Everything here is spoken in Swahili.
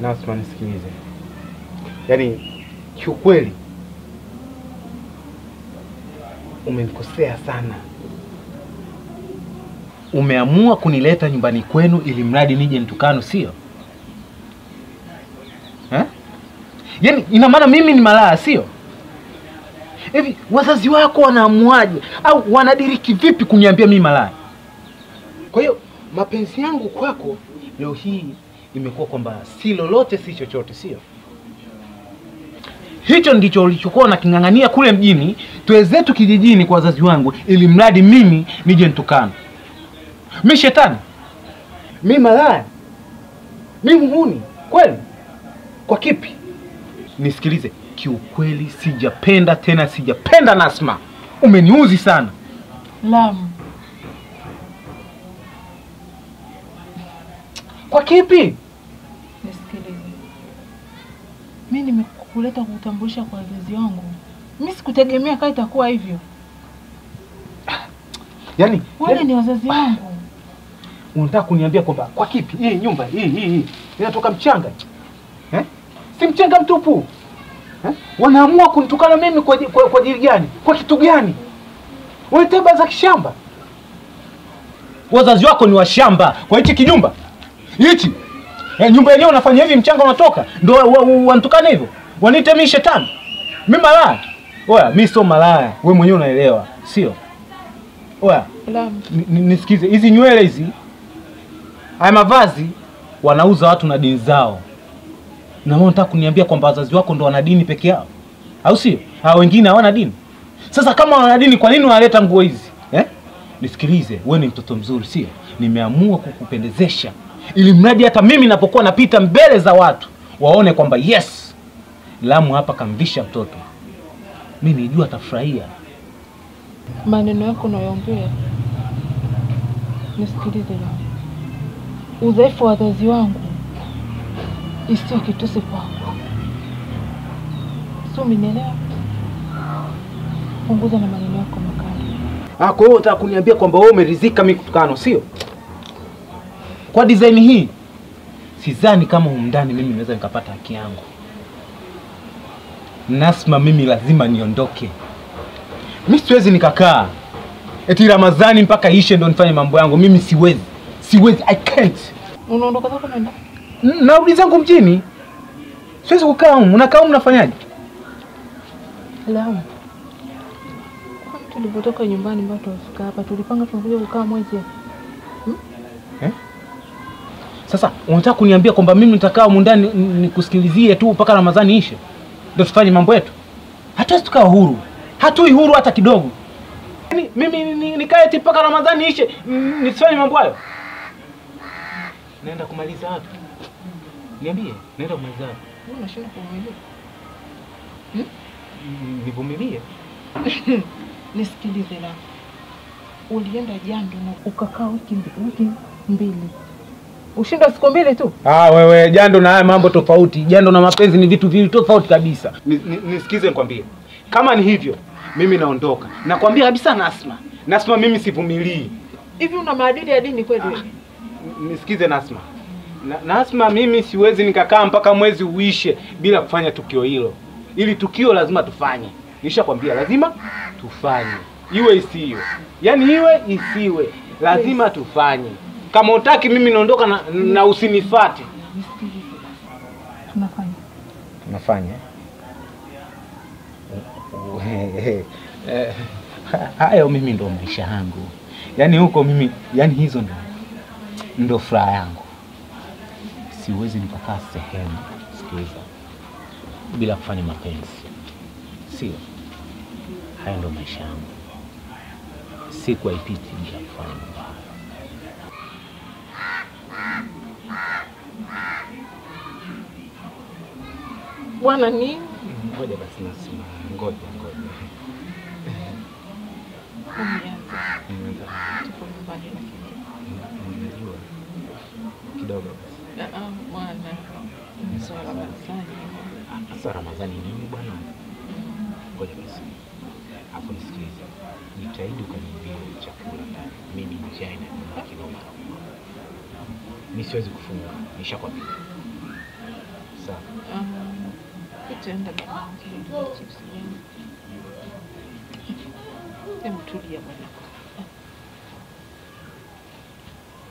Nasma, nisikilize. Yaani kiukweli umenikosea sana. Umeamua kunileta nyumbani kwenu ili mradi nije nitukano, sio? Eh? Yaani ina maana mimi ni malaya, sio? Hivi wazazi wako wanaamuaje au wanadiriki vipi kuniambia mimi malaya? Kwa hiyo mapenzi yangu kwako leo hii imekuwa kwamba si lolote si chochote, sio? Hicho ndicho ulichokuwa unakingangania kule mjini, tuwezetu kijijini kwa wazazi wangu ili mradi mimi nije nitukane. Mimi shetani? Mimi malaya? Mimi muhuni? Kweli? Kwa kipi? Nisikilize, kiukweli sijapenda tena, sijapenda Nasma. Umeniuzi sana. Lamu. Kwa kipi? Nisikilize. Mimi nimekuleta kukutambulisha kwa wazazi wangu. Mimi sikutegemea kama itakuwa hivyo. Yaani wale ni wazazi wangu. Unataka kuniambia kwamba kwa kipi hii nyumba hii inatoka mchanga? Eh? Si mchanga mtupu. Eh? Wanaamua kunitukana mimi kwa ajili gani? Kwa kitu gani? Wewe teba za kishamba. Wazazi wako ni washamba kwa hichi kijumba. Hichi. Nyumba yenyewe unafanya hivi mchanga unatoka. Ndio wanitukana hivyo. Waniite mimi shetani. Mimi malaya. Oya, mimi sio malaya. Wewe mwenyewe unaelewa, sio? Oya, nisikize, hizi nywele hizi, haya mavazi wanauza watu na dini zao. Na wewe unataka kuniambia kwamba wazazi wako ndo wana dini peke yao? Au sio? Hao wengine hawana dini. Sasa kama wana dini kwa nini wanaleta nguo hizi? Eh? Nisikilize, wewe ni mtoto mzuri, sio? Nimeamua kukupendezesha ili mradi hata mimi ninapokuwa napita mbele za watu waone kwamba yes, Lamu hapa kamvisha mtoto. Mimi nijua atafurahia. Maneno yako unayoongea, nisikilize Lamu. Udhaifu wa wazazi wangu isiyo kitusi kwako. Sio, umenielewa? Punguza na maneno yako makali. Ah, kwa hiyo unataka kuniambia kwamba wewe umeridhika mimi kutukano, sio? Kwa design hii sidhani kama humu ndani mimi naweza nikapata haki yangu. Nasma, mimi lazima niondoke. Mimi siwezi nikakaa eti Ramadhani mpaka ishe ndo nifanye mambo yangu. Mimi siwezi. Siwezi, I can't. Unaondoka zako nenda? Narudi zangu mjini. Siwezi kukaa humu. Unakaa humu unafanyaje? Lamu. Kwa tulipotoka nyumbani mpaka tufika hapa tulipanga tunakuja kukaa mwezi. Eh? Sasa unataka kuniambia kwamba mimi nitakaa humu ndani nikusikilizie tu mpaka Ramadhani ishe ndio tufanye mambo yetu? Hatuwezi tukawa huru. Hatui huru hata kidogo. Yaani mimi nikae eti mpaka Ramadhani ishe nisifanye mambo hayo? Naenda kumaliza wapi? Niambie, naenda kumaliza wapi? Wewe unashinda kuvumilia. Nivumilie? Nisikilize la. Ulienda jando na ukakaa wiki mbili. Ushinda siku mbili tu? Ah, wewe jando na haya mambo tofauti. Jando na mapenzi ni vitu viwili tofauti kabisa. Nisikize nikwambie. Kama ni hivyo, mimi naondoka. Nakwambia kabisa Nasma. Nasma, mimi sivumilii. Hivi una maadili ya dini kweli wewe? Nisikize Nasma. Nasma, mimi siwezi nikakaa mpaka mwezi uishe bila kufanya tukio hilo. Ili tukio lazima tufanye. Nishakwambia lazima tufanye. Iwe isiwe. Yaani iwe isiwe. Lazima tufanye. Kama hutaki mimi naondoka na usinifuate. Nisikilize basi. Tunafanya. Tunafanya. Hayo mimi ndo maisha yangu. Yaani huko mimi, yaani hizo ndo furaha yangu. Siwezi nikakaa sehemu, sikiliza, bila kufanya mapenzi. Sio. Hayo ndo maisha yangu. Siku haipiti bila kufanya mambo hayo. Bwana ni? Ngoja basi Nasma, ngoja. Umeanza. Tuko nyumbani lakini. Unajua. Kidogo basi. Bwana. Sio Ramadhani. Sasa Ramadhani nini bwana? Ngoja basi. Hapo nisikilize. Jitahidi ukaniambie chakula ndani. Mimi njaa inaniuma kinoma. Mimi siwezi kufunga. Nishakwambia. Tutaenda bwana, chips gani? Hebu tulia bwana.